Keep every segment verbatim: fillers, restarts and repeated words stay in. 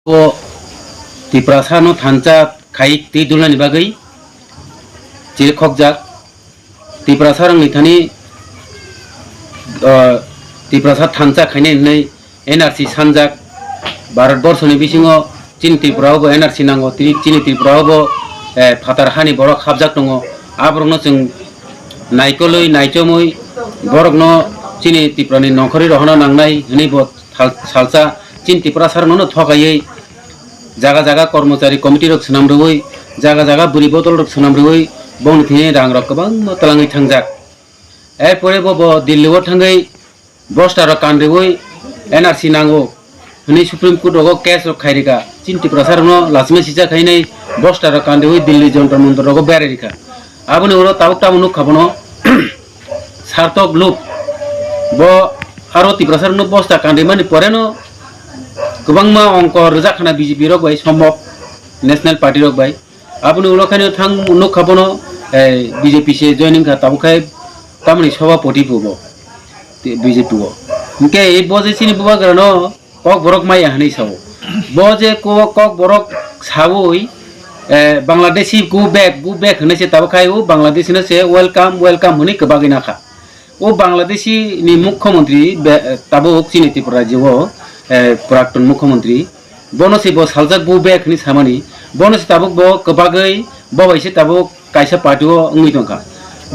O Tiprasa no thansa khai twi dulnani bagwi chirikhokjak. Tiprasa rokni thani, ah, Tiprasa thansa khainai hwnwi N R C sanjak. Bharat borso ni bisingo chini Tripura o bo N R C nango, tini chini Tripura o bo, eh, phatar hani borok hapjak tongo. Aborokno chwng naikolwi naichomwi borokno chini Tripura ni nongkhorwi rohorna nangnai hwnwi bo thal-, salsa chini Tiprasa rokno thokaiwi jaga jaga kormochari committee rok swnam rwui, jaga jaga bwrwi bodol rok swnam rwui bongni thani rang rok kwbangma twlangwi thangjak. Erpore bo, bo Delhi o thangwi bosta rok kan rwui N R C nango hwnwi Supreme Court rogo case rok khai rikha. Chini Tiprasa rokno lachima sijak khainai bosta rok kan rwui Delhi Jantar Mantar rogo berai rikha. Aboni ulo tabuk tamo nukha bono Sarthak Lup. Bo aro Tiprasa rokno bosta kan rwimani poreno kwbangma ongko rwjak khana B J P rok bai sombok National Party rok bai. Aboni ulo khaino thang nukha bono, eh, B J P se joining kha tabuk khai tamoni sobhapoti phubo te B J P o. Hinkhe bo je chini bubagrano Kokborok maya hwnwi sao. Bo je ko-, Kokborok saui, eh, Bangladeshi go back, go back hwnwi se tabuk khai o Bangladeshi no se welcome, welcome hwnwi kwbagwi nakha. O Bangladeshi ni mukhyamantri be-, tabuk chini Tripura rajyo o, eh, prakton mukhyamantri, bono se bo saljak go back hwnwi samani, bono se tabuk bo kwbagwi bo bai se tabuk kaisa party o wngwi tongkha.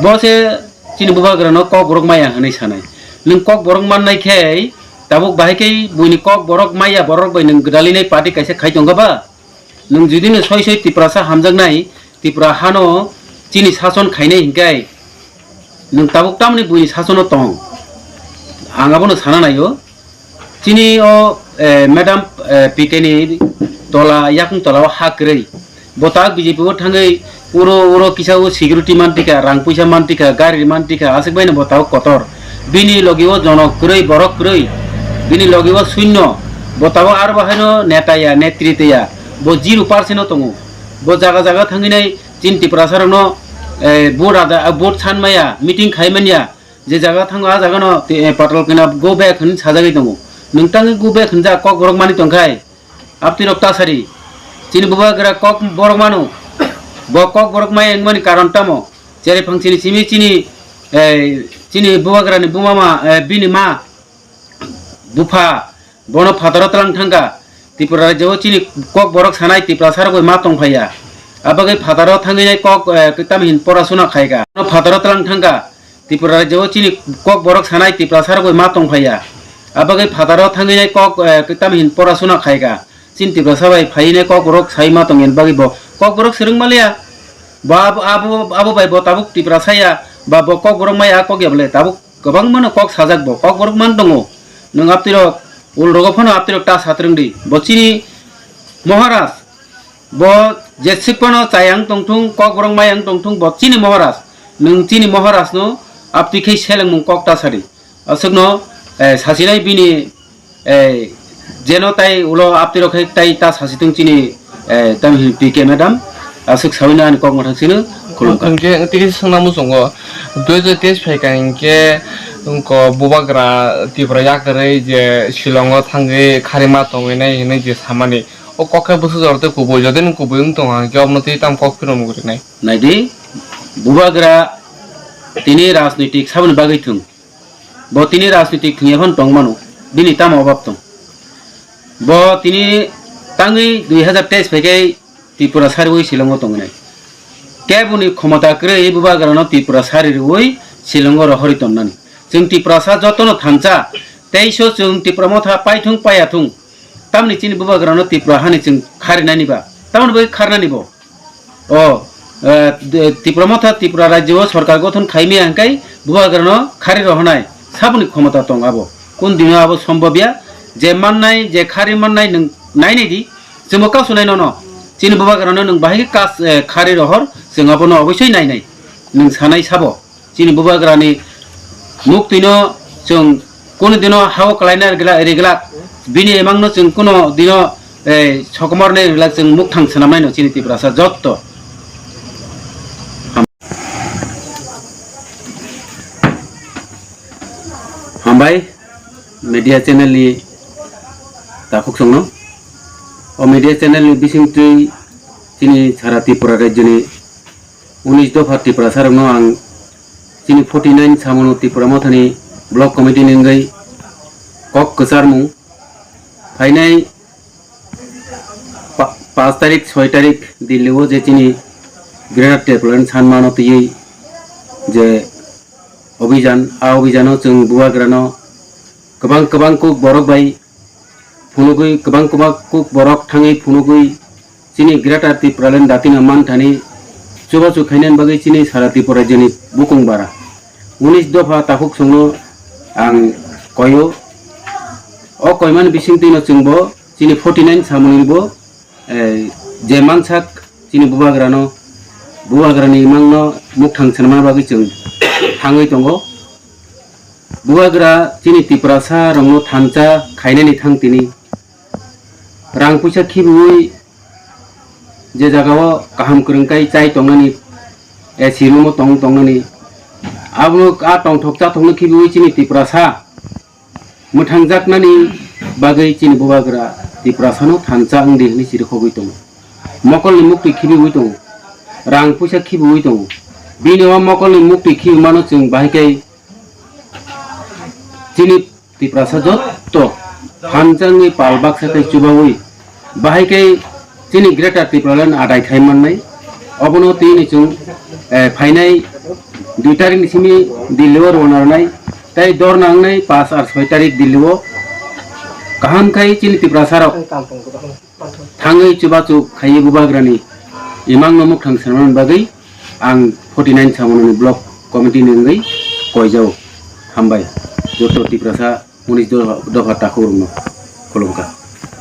Bo se chini bubagrano Kokborok maya hwnwi sanai. Nwng Kokborok mannai khe tabuk bahai khe buini Kokborok maya borok bai nwng gwdalinai party kaisa khai tongkha ba? Nwng judino soi soi Tiprasa hamjaknai, Tripura hano chini sason khainai hinkhe nwng tabuk tamni buini sasono tong? Ang abono sana naio. Chini o, eh, Madam, eh, P K ni tola, yakung tola o ha kwrwi. Bo tak B J P o thangwi uro, uro kisa o security mantikha, rang puisa mantikha, gari mantikha, aswk baino bo tabuk kotor. Bini logi o jonok kwrwi, borok kwrwi. Bini logi o sunno. Bo tabuk aro bo haino neta ya, netrita ya. Bo zero percent o tongo. Bo jaga jaga thangwi nai chini Tiprasa rokno, eh, vote rada, vote san maya, meeting khai manya. Je jaga thango, a jaga no te, eh, patal kena go back hwn sajagwi tongo. Nwng tangwi go back hwnjak Kokborok mani tongkhai. Aptirok tasari. Chini bubagra Kokborok mano. Bo Kokborok maya wngmani karon tamo? Cherwi phang chini simi chini, eh, chini bubagrani bumama, eh, bini ma, bupha, bono phataro twlang thangkha. Tripura rajyo o chini Kokborok sanai Tiprasa rok bai ma tongphaiya. Abagwi phataro thangwi nai kok, eh, tamhin porasuna khaikha. Bono phataro twlang thangkha. Tripura rajyo o chini Kokborok sanai Tiprasa rok bai ma tongphaiya. Abagwi phataro thangwi nai kok, eh, tamhin porasuna khaikha. Chini Tiprasa bai phaiwi nai Kokborok sai ma tongya bagwi bo Kokborok swrwng maliya. Bo abo, abo, abo bai bo tabuk Tiprasa ya, ba bo Kokborok maya kok ya bole tabuk kwbangmano kok sajak bo, Kokborok man tongo. Nwng aptirok ulrogo phano aptirok ta satrwng di. Bo chini Maharaj, bo jesik phano chayang tongthung, Kokborok mayang tongthung, bo chini Maharaj. Nwng chini Maharaj no aptwi khe selengmung kok ta sadi. Aswkno, eh, sasinai bini, eh, jeno tai ulo aptirok khe tai ta sasitung chini, eh, tamhin P K madam, aswk sawino ani kok mwthang sino khulumkha. Hwnkhe tini swngna muchungo, dui hajar teis phaikha hinkhe wngkha bubagra Tripura yakarwi je Shillongo thangwi kharima tongwinai hinwi je samani. O kok khe bwswk jora tei kubui, jodi nwng kubui wng tongo hinkhe obono tei tamo kok phirogwi rinai? Naidi, bubagra tini rajnitik saboni bagwi thwng. Bo tini rajnitik thwngya phano tong mano, bini tamo obab tong? Bo tini tangwi dui hajar teis phaikhe Tripura sariwi Shillongo tongnai. Keboni khomota kwrwi bubagrano Tripura sari rwui Shillongo rohorwi tonnani. Chwng Tiprasa jotono thansa, teiso chwng Tipra motha paithung payathung. Tamni chini bubagrano Tripura hani chwng kharinani ba? Tamoni bagwi kharnani bo? O, eh, de-, Tipra motha Tripura rajyo o sorkar gothon khaimaya hwnkhe bubagrano khari rohonai saboni khomota tong abo. Kun dino abo sombobya? Je mannai, je khari mannai nwng nainai di, chwngbo kasunai nono. Chini bubagrano nwng bahai khe kas-, eh, khari rohor, chwng abono oboisoi nainai. Nwng sanai sabo. Chini bubagrani muktwino chwng kuno dino hao kwlaina rigla-, riglak, bini emangno chwng kuno dino, eh, sokomornai riglak, chwng mukthang swnamnaino chini Tiprasa jotto. Ham-, hambai media channel ni takhuk chwngno. O media channel ni bisingtwi chini sara Tripura rajyoni unis dopha Tiprasarokno ang chini forty nine Samano Tipra Mothani block committee ni wngwi kok kwcharmung phainai pa-, panch tarik, soi tarik Delhi o je chini Greater Tipraland sanmano twiwi je obhijan, a obhijano chwng bubagrano kwbang kwbang kuk borok bai phunugwi, kwbang kwbang kuk borok thangwi phunugwi chini Greater Tipraland datino manthani chubachu khainani bagwi chini sara Tripura rajyoni bukung bara unis dopha takhuk songno ang koio. O koimani bisingtwino chwngbo chini forty nine Samoninibo, eh, je mansak chini bubagrano, bubagrani imangno mukthang swnamna bagwi chwng thangwi tongo. Bubagra chini Tiprasa rokno thansa khainani thang tini rang puisa khibiwi je jagao kaham kwrwng kai chai tongnani, A C room o tong tongnani, abono a tongthok chathokno khibiwi chini Tiprasa mwthangjaknani bagwi chini bubagra Tiprasano thansa wngdi hwnwi chirikhogwi tongo. Mokolni muktwi khibiwi tongo, rang puisa khibiwi tongo. Bini o mokolni muktwi khibimano chwng bahai khe chini Tiprasa jotto thansa wngwi pal baksa khe chubawi bahai khe chini Greater Tipraland adai khai mannai. Obono tini chwng, eh, phainai dui tarik ni simi Delhi o rwna rwnai, tei dorna wngnai panch ar soi tarik Delhi o. Kaham khai chini Tiprasa rok thangwi chubachu khaiwi bubagrani imangno mukthang swnamnani bagwi ang forty nine Samononi block committee ni wngwi koijao. Hambai joto Tiprasa unis dopha takhuk rokno khulumkha.